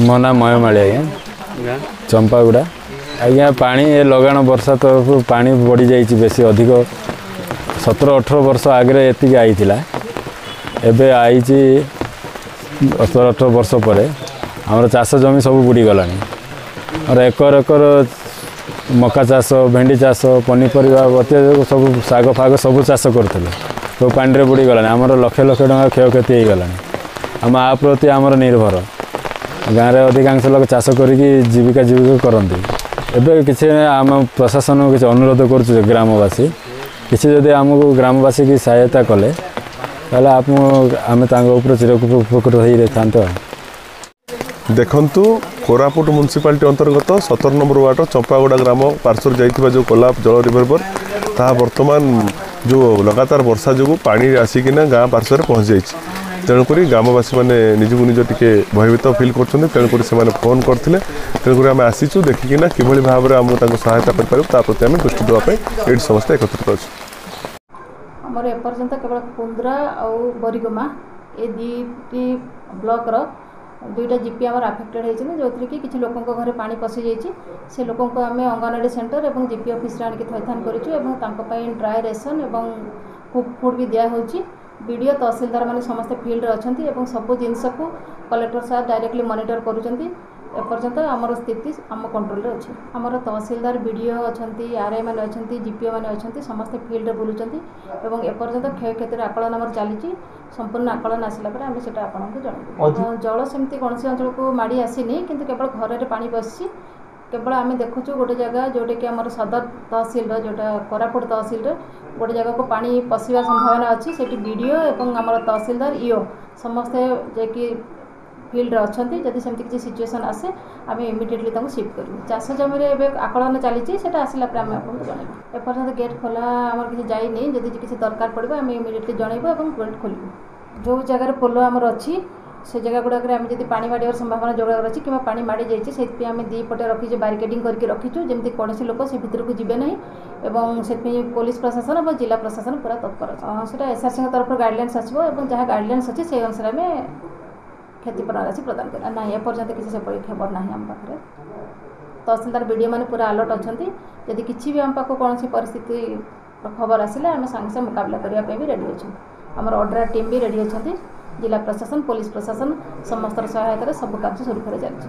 ମୋ ନାଁ ମୟମାଳି ଆଜ୍ଞା, ଚମ୍ପାଗୁଡ଼ା ଆଜ୍ଞା। ପାଣି ଏ ଲଗାଣ ବର୍ଷା ତରଫରୁ ପାଣି ବଢ଼ିଯାଇଛି ବେଶୀ ଅଧିକ। 17-18 ବର୍ଷ ଆଗରେ ଏତିକି ଆଇଥିଲା, ଏବେ ଆଇଛି 17-18 ବର୍ଷ ପରେ। ଆମର ଚାଷ ଜମି ସବୁ ବୁଡ଼ିଗଲାଣି। ଆମର ଏକର ଏକର ମକା ଚାଷ, ଭେଣ୍ଡି ଚାଷ, ପନିପରିବା ସବୁ, ଶାଗ ଫାଗ ସବୁ ଚାଷ କରୁଥିଲେ, ସବୁ ପାଣିରେ ବୁଡ଼ିଗଲାଣି। ଆମର ଲକ୍ଷ ଲକ୍ଷ ଟଙ୍କା କ୍ଷୟକ୍ଷତି ହେଇଗଲାଣି। ଆମ ଆ ପ୍ରତି ଆମର ନିର୍ଭର। ଗାଁରେ ଅଧିକାଂଶ ଲୋକ ଚାଷ କରିକି ଜୀବିକା କରନ୍ତି। ଏବେ କିଛି ଆମ ପ୍ରଶାସନକୁ କିଛି ଅନୁରୋଧ କରୁଛୁ ଯେ ଗ୍ରାମବାସୀ କିଛି ଯଦି ଆମକୁ ଗ୍ରାମବାସୀ କି ସହାୟତା କଲେ, ତାହେଲେ ଆମେ ତାଙ୍କ ଉପରେ ଚିରଉପକୃତ ହେଇଥାନ୍ତୁ। ଆଉ ଦେଖନ୍ତୁ, କୋରାପୁଟ ମ୍ୟୁନିସିପାଲିଟି ଅନ୍ତର୍ଗତ 17 ନମ୍ବର ୱାର୍ଡ଼ର ଚମ୍ପାଗୁଡ଼ା ଗ୍ରାମ ପାର୍ଶ୍ୱରେ ଯାଇଥିବା ଯେଉଁ କୋଲାବ ଜଳ ରିଭର୍ବର, ତାହା ବର୍ତ୍ତମାନ ଯେଉଁ ଲଗାତାର ବର୍ଷା ଯୋଗୁଁ ପାଣି ଆସିକିନା ଗାଁ ପାର୍ଶ୍ୱରେ ପହଞ୍ଚିଯାଇଛି। ତେଣୁକରି ଗ୍ରାମବାସୀମାନେ ନିଜକୁ ନିଜ ଟିକେ ଭୟଭୀତ ଫିଲ୍ କରୁଛନ୍ତି। ତେଣୁକରି ସେମାନେ ଫୋନ୍ କରିଥିଲେ। ତେଣୁକରି ଆମେ ଆସିଛୁ, ଦେଖିକିନା କିଭଳି ଭାବରେ ଆମକୁ ତାଙ୍କୁ ସହାୟତା କରିପାରିବୁ ତା ପ୍ରତି ଆମେ ଦୃଷ୍ଟି ଦେବା ପାଇଁ ଏଇଠି ସମସ୍ତେ ଏକତ୍ରିତ ଅଛୁ। ଆମର ଏପର୍ଯ୍ୟନ୍ତ କେବଳ କୁନ୍ଦ୍ରା ଆଉ ବରିଗମା ଏ 2ଟି ବ୍ଲକର 2ଟା ଜିପି ଆମର ଆଫେକ୍ଟେଡ଼ ହେଇଛନ୍ତି, ଯେଉଁଥିରେ କି କିଛି ଲୋକଙ୍କ ଘରେ ପାଣି ପଶିଯାଇଛି। ସେ ଲୋକଙ୍କୁ ଆମେ ଅଙ୍ଗନବାଡ଼ି ସେଣ୍ଟର ଏବଂ ଜିପି ଅଫିସରେ ଆଣିକି ଥଇଥାନ କରିଛୁ ଏବଂ ତାଙ୍କ ପାଇଁ ଡ୍ରାଏ ରେସନ୍ ଏବଂ କୁକ୍ ଫୁଡ଼୍ ବି ଦିଆହେଉଛି। ବି ଡ଼ି ଓ, ତହସିଲଦାର ମାନେ ସମସ୍ତେ ଫିଲ୍ଡରେ ଅଛନ୍ତି ଏବଂ ସବୁ ଜିନିଷକୁ କଲେକ୍ଟର ସାର୍ ଡାଇରେକ୍ଟଲି ମନିଟର କରୁଛନ୍ତି। ଏପର୍ଯ୍ୟନ୍ତ ଆମର ସ୍ଥିତି ଆମ କଣ୍ଟ୍ରୋଲରେ ଅଛି। ଆମର ତହସିଲଦାର, ବି ଡ଼ି ଓ ଅଛନ୍ତି, ଆର୍ I ମାନେ ଅଛନ୍ତି, ଜି ପି ଓ ମାନେ ଅଛନ୍ତି, ସମସ୍ତେ ଫିଲ୍ଡରେ ବୁଲୁଛନ୍ତି ଏବଂ ଏପର୍ଯ୍ୟନ୍ତ କ୍ଷୟକ୍ଷତିର ଆକଳନ ଆମର ଚାଲିଛି। ସମ୍ପୂର୍ଣ୍ଣ ଆକଳନ ଆସିଲା ପରେ ଆମେ ସେଇଟା ଆପଣଙ୍କୁ ଜଣାଇବୁ। ଜଳ ସେମିତି କୌଣସି ଅଞ୍ଚଳକୁ ମାଡ଼ି ଆସିନି, କିନ୍ତୁ କେବଳ ଘରରେ ପାଣି ପଶିଛି। କେବଳ ଆମେ ଦେଖୁଛୁ ଗୋଟେ ଜାଗା, ଯେଉଁଟାକି ଆମର ସଦର ତହସିଲର, ଯେଉଁଟା କୋରାପୁଟ ତହସିଲର ଗୋଟେ ଜାଗାକୁ ପାଣି ପଶିବା ସମ୍ଭାବନା ଅଛି। ସେଠି ବି ଡ଼ି ଓ ଏବଂ ଆମର ତହସିଲଦାର, ଇଓ ସମସ୍ତେ ଯାଇକି ଫିଲ୍ଡରେ ଅଛନ୍ତି। ଯଦି ସେମିତି କିଛି ସିଚୁଏସନ୍ ଆସେ, ଆମେ ଇମିଡ଼ିଏଟଲି ତାଙ୍କୁ ସିଫ୍ଟ କରିବୁ। ଚାଷ ଜମିରେ ଏବେ ଆକଳନ ଚାଲିଛି, ସେଇଟା ଆସିଲା ପରେ ଆମେ ଆପଣଙ୍କୁ ଜଣାଇବୁ। ଏପର୍ଯ୍ୟନ୍ତ ଗେଟ୍ ଖୋଲା ଆମର କିଛି ଯାଇନି। ଯଦି କିଛି ଦରକାର ପଡ଼ିବ, ଆମେ ଇମିଡ଼ିଏଟଲି ଜଣାଇବୁ ଏବଂ ଗେଟ୍ ଖୋଲିବୁ। ଯେଉଁ ଜାଗାରେ ପୋଲ ଆମର ଅଛି, ସେ ଜାଗା ଗୁଡ଼ାକରେ ଆମେ ଯଦି ପାଣି ମାଡ଼ିବାର ସମ୍ଭାବନା ଯେଉଁ ଗୁଡ଼ାକରେ ଅଛି କିମ୍ବା ପାଣି ମାଡ଼ି ଯାଇଛି, ସେଥିପାଇଁ ଆମେ 2 ପଟେ ରଖିଛୁ, ବାରିକେଡ଼ିଂ କରିକି ରଖିଛୁ, ଯେମିତି କୌଣସି ଲୋକ ସେ ଭିତରକୁ ଯିବେ ନାହିଁ ଏବଂ ସେଥିପାଇଁ ପୋଲିସ ପ୍ରଶାସନ ଏବଂ ଜିଲ୍ଲା ପ୍ରଶାସନ ପୁରା ତତ୍ପର ଅଛି। ସେଇଟା ଏସ୍ଆର୍ସିଙ୍କ ତରଫରୁ ଗାଇଡ଼ଲାଇନ୍ସ ଆସିବ ଏବଂ ଯାହା ଗାଇଡ଼ଲାଇନ୍ସ ଅଛି ସେଇ ଅନୁସାରେ ଆମେ କ୍ଷତିପୂରଣ ରାଶି ପ୍ରଦାନ କରିବା। ନାହିଁ, ଏପର୍ଯ୍ୟନ୍ତ କିଛି ସେପରି ଖବର ନାହିଁ ଆମ ପାଖରେ। ତହସିଲଦାର, ବି ଡ଼ି ଓ ମାନେ ପୁରା ଆଲର୍ଟ ଅଛନ୍ତି। ଯଦି କିଛି ବି ଆମ ପାଖକୁ କୌଣସି ପରିସ୍ଥିତି ଖବର ଆସିଲେ, ଆମେ ସାଙ୍ଗେ ସାଙ୍ଗେ ମୁକାବିଲା କରିବା ପାଇଁ ବି ରେଡ଼ି ଅଛୁ। ଆମର ଅଡ୍ରା ଟିମ୍ ବି ରେଡ଼ି ଅଛନ୍ତି। ଜିଲ୍ଲା ପ୍ରଶାସନ, ପୋଲିସ ପ୍ରଶାସନ ସମସ୍ତର ସହାୟତାରେ ସବୁ କାର୍ଯ୍ୟ ସୁରୁଖୁରୁରେ ଚାଲିଛି।